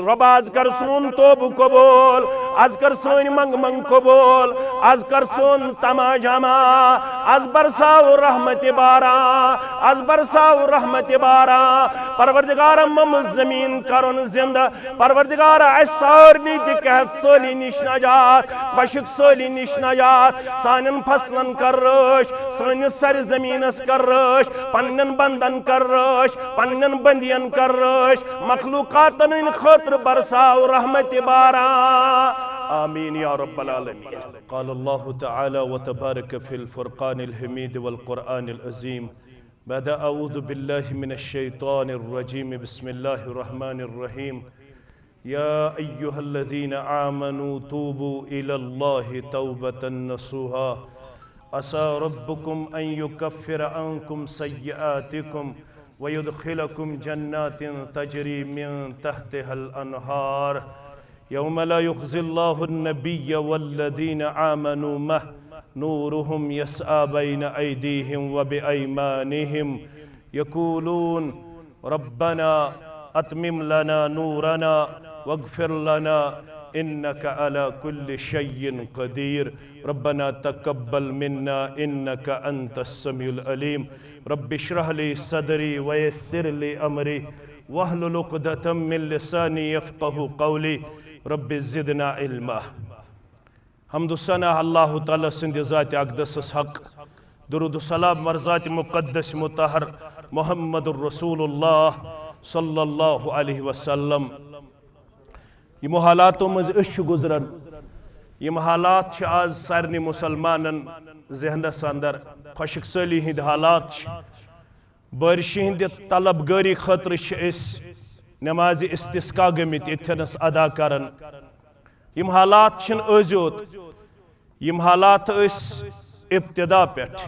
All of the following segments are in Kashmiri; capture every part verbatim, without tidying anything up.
رۄبا، از کر سون توبہٕ قبول، از کر سٲنۍ منٛگہٕ منٛگ قبول، از کر سون تما جما، از برساو رحمت باران، از برساو رحمت باران۔ پروردگارا، مم زمین کرُن زندٕ، پروردگارا، اسہِ سارنٕے دِ قحط سٲلی نِش نجات، خۄشک سٲلی نِش نجات، سانٮ۪ن فصلن کر رٲچھ، سٲنِس سرزمینس کر رٲچھ، پننٮ۪ن بندن کر رٲچھ، پننٮ۪ن بندین کر رٲچھ، مخلوقاتن ہٕنٛدِ خٲطرٕ برساو رحمت باران۔ آمین یا رب العالمین۔ قال الله تعالى وتبارك في الفرقان الحميد والقرآن العظيم، بعد أعوذ بالله من الشيطان الرجيم، بسم الله الرحمن الرحيم. يا أيها الذين آمنوا توبوا إلى الله توبة نصوحا، عسى ربكم أن يكفر عنكم سيئاتكم ويدخلكم جنات تجري من تحتها الأنهار، يوم لا يخزي الله النبي والذين آمنوا معه، نورهم يسعى بين أيديهم وبأيمانهم، يقولون: ربنا أتمم لنا نورنا واغفر لنا إنك على كل شيء قدير. ربنا تقبل منا إنك أنت السميع العليم. رب اشرح لي صدري ويسر لي أمري واحلل عقدة من لساني يفقهوا قولي. رب زدنا علما. حمد و ثنا اللہ تعالیٰ سٕنٛدِ ذاتِ اقدسس حق، درود و سلام بر ذاتِ مقدس مطہر محمد رسول اللہ صلی اللہ علیہ وسلم۔ یِمو حالاتو منٛز أسۍ چھِ گُزران، یِم حالات چھِ آز سارنٕے مُسلمانن ذہنس اندر، خۄشک سٲلی ہٕنٛدۍ حالات چھِ۔ بارشہِ ہٕنٛدِ طلب گٲری خٲطرٕ چھِ أسۍ نمازِ استسقا گٔمٕتۍ ییٚتھٮ۪نس ادا کران۔ یِم حالات چھِنہٕ أزۍ یوت، یِم حالات ٲسۍ ابتدا پٮ۪ٹھ۔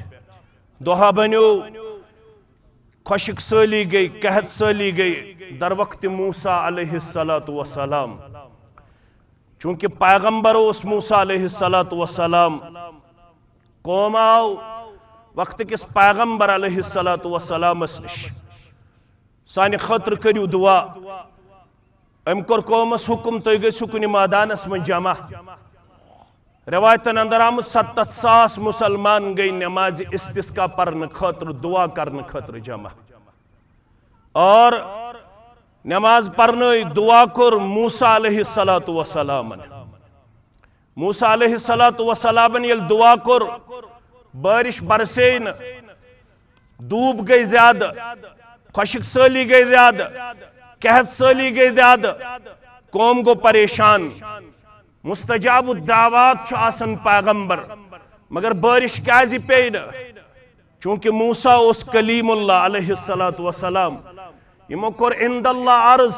دۄہا بنیو، خۄشک سٲلی گٔے، قحط سٲلی گٔے در وقت موسیٰ علیہ الصلوۃ والسلام۔ چونکہ پیغمبر اوس موسیٰ علیہ الصلوۃ والسلام، قوم آو وقت کِس پیغمبر علیہ الصلوۃ والسلامس نِش، سانہِ خٲطرٕ کٔرِو دُعا۔ أمۍ کوٚر قومس حُکم، تُہۍ گٔژھِو کُنہِ مٲدانس منٛز جمع۔ رٮ۪وایتن اندر آمُت، ستتھ ساس مُسلمان گٔے نمازِ استسقا پرنہٕ خٲطرٕ، دُعا کرنہٕ خٲطرٕ جمع۔ اور نماز پرنٲے، دُعا کوٚر موسیٰ علیہ الصلوۃ والسلامن۔ موسیٰ علیہ الصلوۃ والسلامن ییٚلہِ دُعا کوٚر، بارش برسے نہٕ، دوٗب گٔے زیادٕ، خۄشک سٲلی گٔے زیادٕ، قحط سٲلی گٔے زیادٕ، قوم گوٚو پریشان۔ مستجاب الدعوات چھُ آسان پیغمبر، مگر بارش کیازِ پیٚیہِ نہٕ؟ چونکہ موسیٰ اوس کلیم اللہ علیہ الصلوۃ والسلام۔ یِمو کوٚر عند اللہ عرض،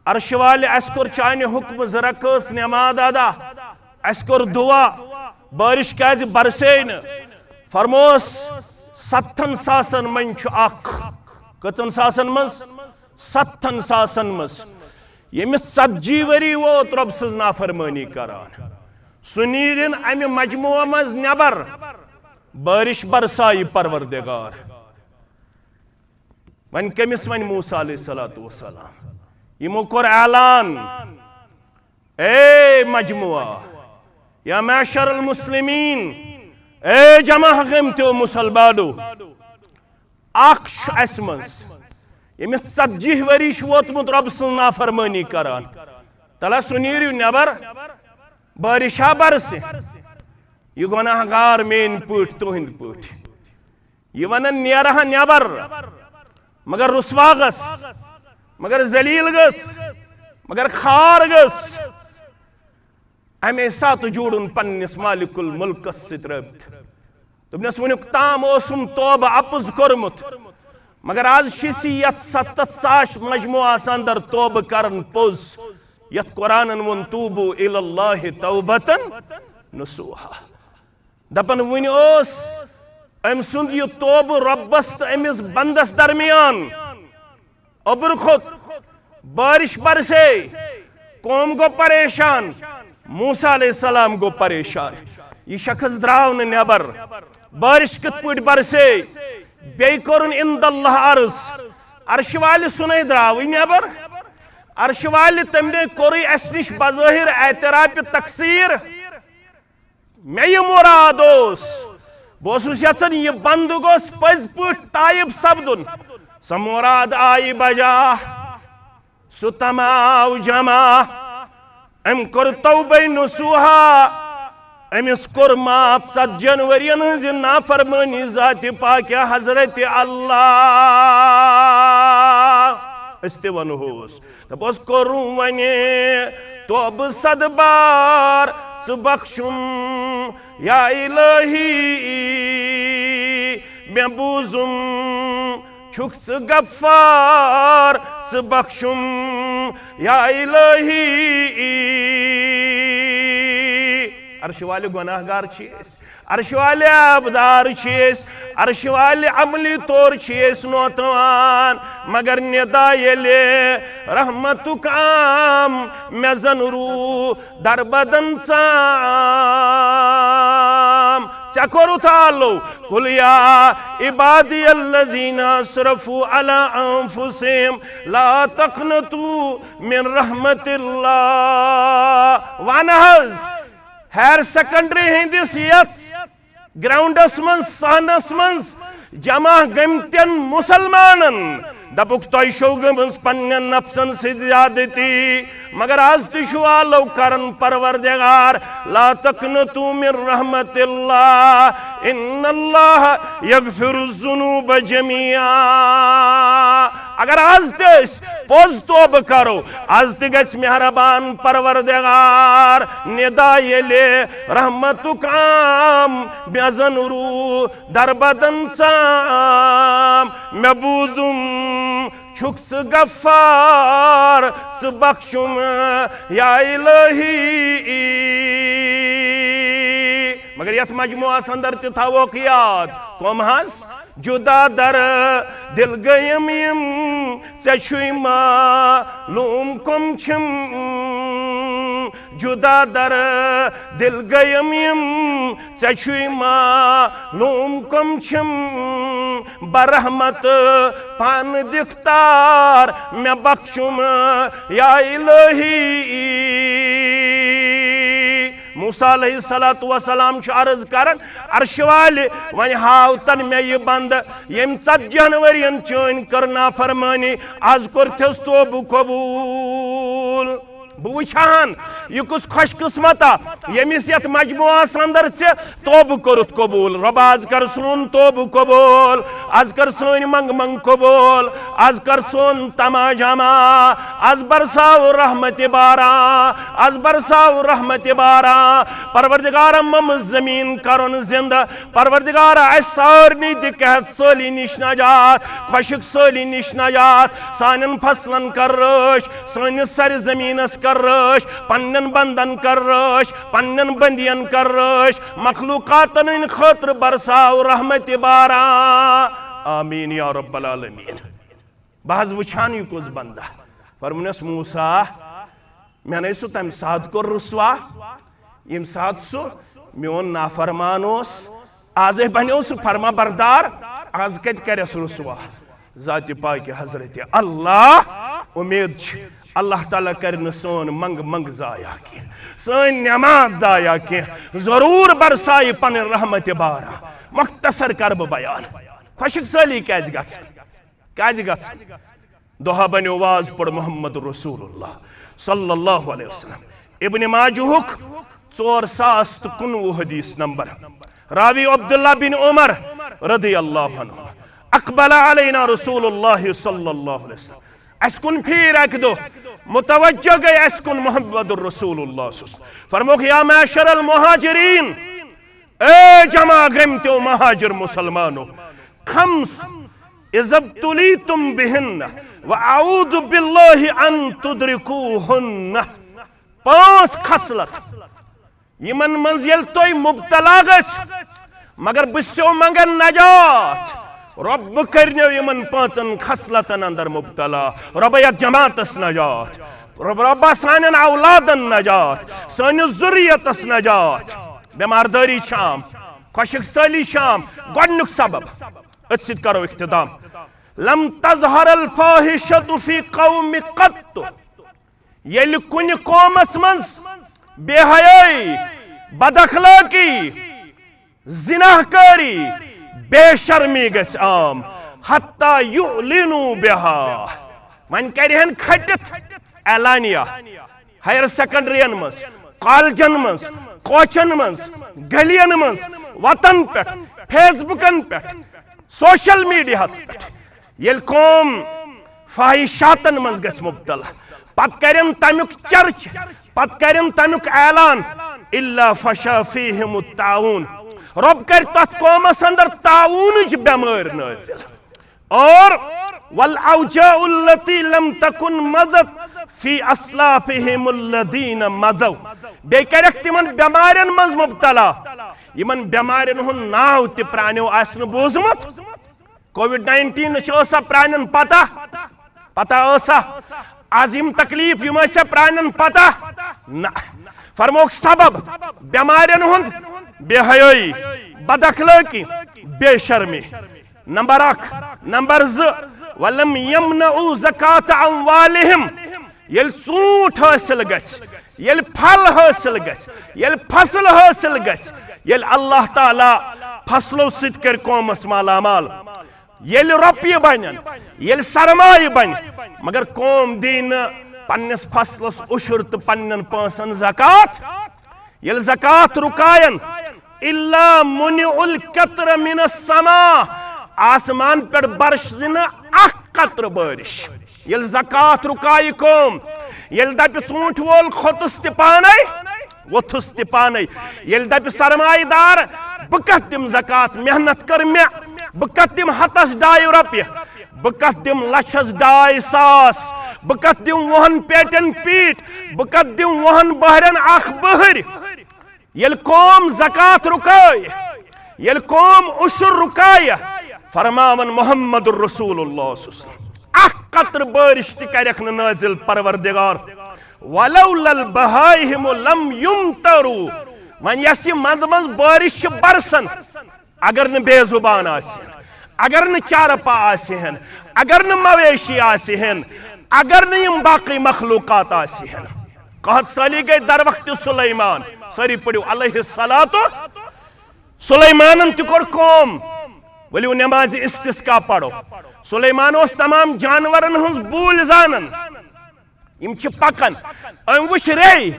عرشہِ والہِ، اسہِ کوٚر چانہِ حُکمہٕ زٕ رکٲژ نماز ادا، اسہِ کوٚر دُعا، بارش کیازِ برسے نہٕ؟ فرموس، ستتھن ساسن منٛز چھُ اکھ۔ کٔژن ساسن منٛز؟ ستتھن ساسن منٛز۔ ییٚمِس ژتجی ؤری ووت رۄب سٕنٛز نافرمٲنی کران، سُہ نیرِن امہِ مجموعہ منٛز نٮ۪بر۔ بارش برسایہِ پروردگار۔ وۄنۍ کٔمِس وَنہِ؟ موسیٰ علیہ الصلوۃ والسلام۔ یِمو کوٚر اعلان، اے مجموعہ، یا معشر المسلمین، اے جمع گٔمتیو مُسلمانو، اکھ چھُ اسہِ منٛز، ییٚمِس ژتجی ؤری چھُ ووتمُت رۄب سٕنٛز نافرمٲنی کران۔ تلا سُہ نیرِو نٮ۪بر، بارشا برسہِ۔ یہِ گۄناہ گار میٲنۍ پٲٹھۍ، تُہنٛدۍ پٲٹھۍ۔ یہِ ونان نیرٕ ہا نٮ۪بر، مگر رسوا گژھ، مگر ذلیل گژھ، مگر خوار گژھ۔ امے ساتہٕ جوڑُن پننِس مالک الملکس سۭتۍ رٲبطہٕ۔ دوٚپنس، وُنیُک تام اوسُم توبہٕ اپُز کوٚرمُت، مگر از چھِ سی یتھ ستتھ ساس مجموعس اندر توبہٕ کران پوٚز، یتھ قرآنن ووٚن، توبوا الی اللہ توبۃ نصوحا۔ دپان وُنہِ اوس أمۍ سُنٛد یہِ توبہٕ رۄبس تہٕ أمِس بندس درمیان۔ اوٚبرٕ کھوٚت، بارش برسے، قوم گوٚو پریشان، موسیٰ علیہ السلام گوٚو پریشان۔ یہِ شخص درٛاو نہٕ نٮ۪بر۔ بارش کِتھ پٲٹھۍ برسے؟ بیٚیہِ کوٚرُن عند اللہ عرض، عرشہِ والہِ سُنے درٛاوٕے نٮ۪بر۔ عرشہِ والہِ تٔمۍ نے کوٚرُے اَسہِ نِش بظٲہِر اعتراف تقصیر۔ مےٚ یہِ مُراد اوس، بہٕ اوسُس یژھان یہِ بندٕ گوٚژھ پٔزۍ پٲٹھۍ تائب سپدُن۔ سۄ مُراد آیہِ بجا، سُہ تماو جمع۔ أمۍ کوٚر توبہ نصوحا، أمِس کوٚر معاف ژتجی ؤرین ہٕنٛزِ نافرمٲنی ذاتِ پاکہِ حضرت اللہ۔ أسۍ تہِ ونہوس، دوٚپُس، کوٚرُم وۄنۍ توبہٕ صد بار، ژٕ بخشُم یا الہی، مےٚ بوٗزُم چھُکھ ژٕ غفار، ژٕ بخشُم یا الہی۔ عرشہِ والہِ گۄناہ گار چھِ أسۍ، عرشہِ والہِ آبدار چھِ أسۍ، عرشہِ والہِ عملی طور چھِ أسۍ نوتوان، مگر ندا ییٚلہِ رحمتُک عام مےٚ زن روٗ دربدن ژام۔ ژےٚ کوٚرُتھ آلو۔ قل یا عبادی الذین اسرفوا علی انفسہم لا تقنطوا من رحمت اللہ۔ ون حظ، ہائر سیکنڈری ہٕنٛدِس یتھ گراؤنڈس منٛز، صحنس منٛز جمع گٔمتٮ۪ن مسلمانن دپُکھ، تۄہہِ چھو گٔمٕژ پننٮ۪ن نفسن سۭتۍ زیادتی، مگر از تہِ چھو آلو کران، پروردگار، لا تقنطوا من رحمت اللہ، ان اللہ یغفر الذنوب جمیعا۔ اگر از تہِ أسۍ پوٚز توبہٕ کرو، از تہِ گژھِ مہربان پروردگار۔ ندا ییٚلہِ رحمتُک عام مےٚ زن روٗ دربدن ژام، مےٚ بوٗزُم چھُکھ ژٕ غفار، ژٕ بخشُم یا الہی۔ مگر یتھ مجموعس اندر تہِ تھاووکھ یاد، کم حظ؟ جدا در دل گٔیم یِم، ژےٚ چھُے معلوم کم چھِم۔ جدا در دل گٔیم یِم، ژےٚ چھُے معلوم کم چھِم۔ برحمت پانہٕ دِکھ تار، مےٚ بخشُم یا الہی۔ موسیٰ علیہ الصلوۃ والسلام چھُ عرض کران، عرشہِ والہِ، وۄنۍ ہاو تن مےٚ یہِ بندٕ، ییٚمۍ ژتجی ہن ؤرین چٲنۍ کٔر نافرمٲنی، از کوٚرتھس توبہٕ قبول۔ بہٕ وٕچھان، یہِ کُس خۄش قسمتا، ییٚمِس یتھ مجموعس اندر ژےٚ توبہٕ کوٚرُتھ قبول۔ رۄبا، از کر سون توبہٕ قبول، از کر سٲنۍ منگ منگ قبول، از کر سون تما جما، از برساو رحمت باران، از برساو رحمت باران۔ پروردگارا، مم زمین کرُن زندہ۔ پروردگارا، اسہِ سارنٕے دِ قحط سٲلی نِش نجات، خۄشک سٲلی نِش نجات۔ سانٮ۪ن فصلن کر رٲچھ، سٲنِس سرِ زمینس کر رٲچھ، پننٮ۪ن بندن کر رٲچھ، پننٮ۪ن بندین کر رٲچھ، مخلوقاتن ہٕنٛدِ خٲطرٕ برساو رحمت باران۔ آمین یا رب العالمین۔ بہٕ حظ وٕچھان یہِ کُس بندہ۔ فرمونس، موسیٰ، مےٚ نے سُہ تمہِ ساتہٕ کوٚر رسوا، ییٚمہِ ساتہٕ سُہ میون نافرمان اوس۔ آزے بنیو سُہ فرما بردار، آز کتہِ کرٮ۪س رسوا؟ ذاتِ پاکہِ حضرت اللہ۔ امید چھِ اللہ تعالیٰ کرِ نہٕ سٲنۍ منگ منگ ضایع کینٛہہ، سٲنۍ نماز ضایع کینٛہہ، ضروٗر برسایہِ پنٕنۍ رحمت باران۔ مختصر کرٕ بہٕ بیان، خۄشک سٲلی کیازِ گژھِ؟ کیازِ گژھِ؟ دۄہا بنیو واز پوٚر محمد رسول اللہ صلی اللہ علیہ وسلم۔ ابن ماجہُک ژور ساس تہٕ کُنوُہ حدیث نمبر۔ راوی عبداللہ بن عمر رضی اللہ عنہ۔ اقبل علینا رسول اللہ صلی اللہ علیہ وسلم۔ اسہِ کُن پھیٖر اکہِ دۄہ، متوجہ گٔے اسہِ کُن محمد رسول اللہ صلی اللہ علیہ وسلم۔ فرموکھ، یا معشر المہاجرین، اے جمع گٔمتیو مہاجر مسلمانو، خمس اذا ابتلیتم بہن و اعوذ باللہ ان تدرکوہن۔ پانٛژھ خصلت، یِمن منٛز ییٚلہِ تُہۍ مبتلا گٔژھ، مگر بہٕ چھُسو منٛگان نجات، رۄب کٔرنو یِمن پانٛژن خصلتن اندر مبتلا۔ رۄبا، یتھ جماعتس نجات، رۄب، رۄبا، سانٮ۪ن اولادن نجات، سٲنِس ذُریتس نجات۔ بیمار دٲری چھِ عام، خۄشک سٲلی چھِ عام۔ گۄڈنیُک سبب، أتھۍ سۭتۍ کرو اختتام۔ لم تظہر الفاحشۃ فی قوم قط۔ ییٚلہِ کُنہِ قومس منٛز بے حیٲیی، بد اخلٲقی، زناہ کٲری، بے شرمی گژھِ عام، حتیٰ یعلنوا بہا، وۄنۍ کرِہن کھٹِتھ اعلانیہ، ہائر سیکنڈرین منٛز، کالجن منٛز، کوچن منٛز، گلین منٛز، وتن پٮ۪ٹھ، فیس بُکن پٮ۪ٹھ، سوشل میڈیاہس پٮ۪ٹھ۔ ییٚلہِ قوم فاحشاتن منٛز گژھِ مبتلا، پتہٕ کرن تمیُک چرچ، پتہٕ کرن تمیُک اعلان، الا فشا فیہم الطاعون، رۄب کرِ تتھ قومس اندر طاعونٕچ بٮ۪مٲرۍ نٲزِل۔ اور والاوجاع التي لم تكن مضت في اسلافهم الذين مضوا، بیٚیہِ کرکھ تِمن بٮ۪مارٮ۪ن منٛز مبتلا، یِمن بٮ۪مارٮ۪ن ہُنٛد ناو تہِ پرٛانیو آسہِ نہٕ بوٗزمُت۔ کووڈ نائنٹین چھِ ٲسا پرٛانٮ۪ن پتہ؟ پتہ ٲسا؟ از یِم تکلیف یِم ٲسیا پرٛانٮ۪ن پتہ؟ نہ۔ فرموکھ سبب بٮ۪مارٮ۪ن ہُنٛد، بے حیٲیی، بد اخلٲقی، بے شرمی۔ نمبر اکھ۔ نمبر زٕ، ولم یمنعوا زکات اموالہم، ییٚلہِ ژوٗنٛٹھ حٲصِل گژھِ، ییٚلہِ پھل حٲصِل گژھِ، ییٚلہِ فصل حٲصِل گژھِ، ییٚلہِ اللہ تعالیٰ فصلو سۭتۍ کرِ قومس مالا مال، ییٚلہِ رۄپیہِ بنن، ییٚلہِ سرمایہِ بنہِ، مگر قوم دی نہٕ پننِس فصلس عشر تہٕ پننٮ۪ن پونٛسن زکات، ییٚلہِ زکات رُکاین، الا منع القطر من السماء، آسمان پٮ۪ٹھ برسہِ نہٕ اکھ قطرٕ بٲرِش۔ ییٚلہِ زکات رُکایہِ قوم، ییٚلہِ دپہِ ژوٗنٛٹھۍ وول کھوٚتُس تہِ پانے، ووٚتھُس تہِ پانے، ییٚلہِ دپہِ سرمایہ دار، بہٕ کتھ دِمہٕ زکات، محنت کٔر مےٚ، بہٕ کتھ دِمہٕ ہتس ڈاے رۄپیہِ، بہٕ کتھ دِمہٕ لچھس ڈاے ساس، بہٕ کتھ دِمہٕ وُہن پیٹٮ۪ن پیٖٹ، بہٕ کتھ دِمہٕ وُہن بہرٮ۪ن اکھ بہٕرۍ۔ ییٚلہِ قوم زکات رُکٲے، ییٚلہِ قوم عشر رُکایہِ، فرماوان محمد رسول اللہ صلی اللہ علیہ وسلم، اکھ قطرٕ بٲرِش تہِ کرٮ۪کھ نہٕ نٲزِل پروردگار۔ ولولا البہائم لم یمطروا، وۄنۍ یۄس یہِ منٛزٕ منٛزٕ بٲرِش چھِ برسان، اگر نہٕ بے زبان آسہِ ہن، اگر نہٕ چارپا آسہِ ہن، اگر نہٕ مویشی آسہِ ہن، اگر نہٕ یِم باقٕے مخلوقات آسہِ ہن۔ قحط سٲلی گٔے در وقت سلیمان۔ سٲری پٔرِو علیہ الصلوۃ۔ سلیمانن تہِ کوٚر قوم، ؤلِو نماز استسقا پرو۔ سلیمان اوس تمام جانورن ہٕنٛز بوٗلۍ زانان۔ یِم چھِ پکان۔ أمۍ وٕچھ ریٚے،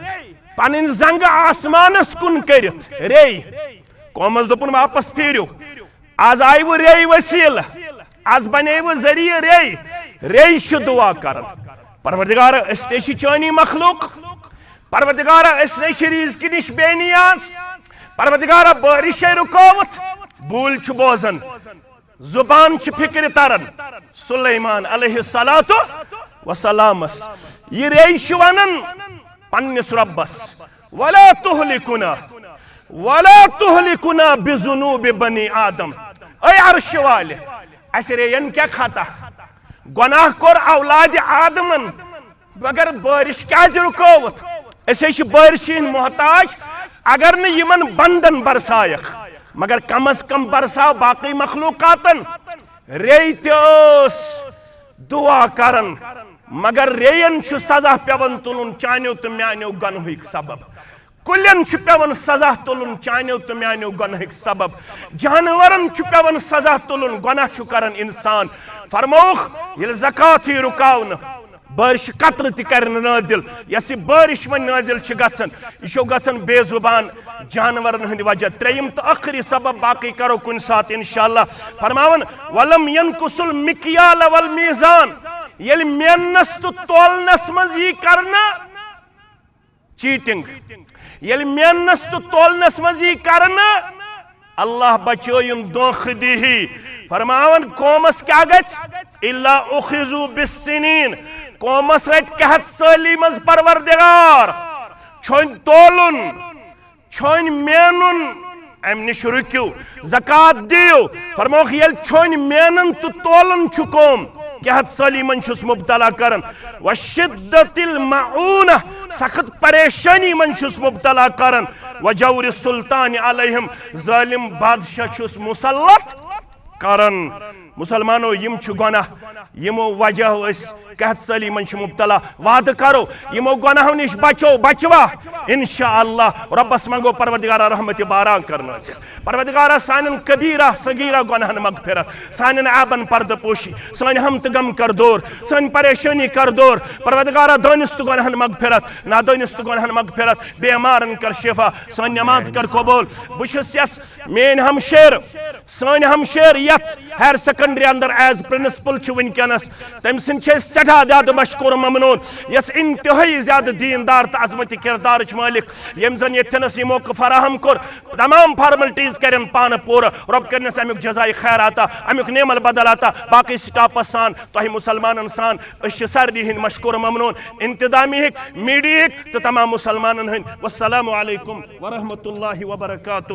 پنٕنۍ زنٛگہٕ آسمانس کُن کٔرِتھ ریٚے۔ قومس دوٚپُن، واپس پھیٖرِو۔ از آیہِ وۄنۍ ریٚے وسیلہٕ، از بنے وۄنۍ ذٔریعہٕ ریٚے۔ ریٚے چھِ دعا کران، پروردگارا، أسۍ تے چھِ چٲنی مخلوق، پروردگارا، أسۍ تے چھِ ریزقہِ نِش بے نیاز، پروردگارا، بٲرِشے رُکٲوٕتھ۔ بوٗلۍ چھِ بوزان، زبان چھِ فکرِ تران۔ سلیمان علیہ الصلوۃ وسلامس یہِ ریٚے چھِ ونان پننِس رۄبس، ولا تہلکنا، ولا تہلکنا بذنوب بنی آدم۔ اے عرشہِ والہِ، اسہِ ریٚین کیٛاہ خطا؟ گۄناہ کوٚر اولادِ آدمن، مگر بٲرِش کیٛازِ رُکٲوٕتھ؟ أسۍ ہے چھِ بٲرِشہِ ہٕنٛدۍ محتاج۔ اگر نہٕ یِمن بندن برسایکھ، مگر کم از کم برساو باقٕے مخلوقاتن۔ ریٚے تہِ ٲس دعا کران، مگر ریٚین چھُ سزا پٮ۪وان تُلُن چانیو تہٕ میانیو گۄنہٕکۍ سبب۔ کُلٮ۪ن چھُ پٮ۪وان سزا تُلُن چانیو تہٕ میانیو گۄنہٕکۍ سبب۔ جانورن چھُ پٮ۪وان سزا تُلُن، گۄناہ چھُ کران انسان۔ فرمووُکھ، ییٚلہِ زکات یی رُکاونہٕ، بٲرِشہِ قطرٕ تہِ کرِ نہٕ نٲزِل۔ یۄس یہِ بٲرِش وۄنۍ نٲزِل چھِ گژھان، یہِ چھو گژھان بے زبان جانورن ہٕنٛدِ وجہ۔ ترٛیٚیِم تہٕ ٲخری سبب، باقٕے کرو کُنہِ ساتہٕ انشاءاللہ۔ فرماوان، ولم ینقص المکیال والمیزان، ییٚلہِ میننس تہٕ تولنس منٛز یی کرنہٕ چیٹنگ، ییٚلہِ میننس تہٕ تولنس منٛز یی کرنہٕ، اللہ بچٲیِن دھوکھٕ دیہی۔ فرماوان، قومس کیٛاہ گژھِ؟ الا اخذوا بالسنین، قومس رٹہِ قحط سٲلی منٛز پروردگار۔ چھوٚنۍ تولُن، چھوٚنۍ مینُن، امہِ نِش رُکِو، زکات دِیِو۔ فرمووُکھ، ییٚلہِ چھوٚنۍ مینن تہٕ تولن چھُ قوم، قحط سٲلی منٛز چھُس مبتلا کران، وشدت المعونہ، سخت پریشانی منٛز چھُس مبتلا کران، وجور السلطان علیہم، ظٲلم بادشاہ چھُس مسلط کران۔ مسلمانو، یِم چھِ گۄناہ، یِمو وجہو أسۍ قحط سٲلی منٛز چھِ مبتلا۔ وعدٕ کرو، یِمو گۄناہو نِش بچو، بچوا۔ انشاءاللہ رۄبس منٛگو، پروردگارا رحمت باران کر نازل۔ پروردگارا سانٮ۪ن کبیرہ صغیرہ گۄناہن مغفرت، سانٮ۪ن عیبن پردٕ پوشی، سٲنۍ ہم تہٕ غم کر دور، سٲنۍ پریشٲنی کر دور۔ پروردگارا دٲنِس تہٕ گۄناہن مغفرت، نادٲنِس تہٕ گۄناہن مغفرت، بیمارن کر شفا، سٲنۍ نماز کر قبول۔ بہٕ چھُس یس میٲنۍ ہمشیر، سٲنۍ ہمشیر یتھ ہایر سیکنڈری اندر ایز پرنسپل چھِ وٕنکیٚنس، تٔمۍ سٕنٛدۍ چھِ أسۍ سٮ۪ٹھاہ زیادٕ مشکور ممنون، یۄس انتہٲئی زیادٕ دیندار تہٕ عظمت کردارٕچ مٲلک، ییٚمۍ زن ییٚتھٮ۪نس یہِ موقعہٕ فراہم کوٚر، تمام فارملٹیز کرن پانہٕ پوٗرٕ۔ رۄب کٔرنس امیُک جزائے خیر عطا، امیُک نعم البدل عطا۔ باقٕے سٹافس سان، تۄہہِ مسلمانن سان، أسۍ چھِ سارنٕے ہٕنٛدۍ مشکور ممنون، انتظامیہٕکۍ، میڈیاہٕکۍ تہٕ تمام مسلمانن ہٕنٛدۍ۔ والسلام علیکم ورحمۃ اللہ وبرکاتہ۔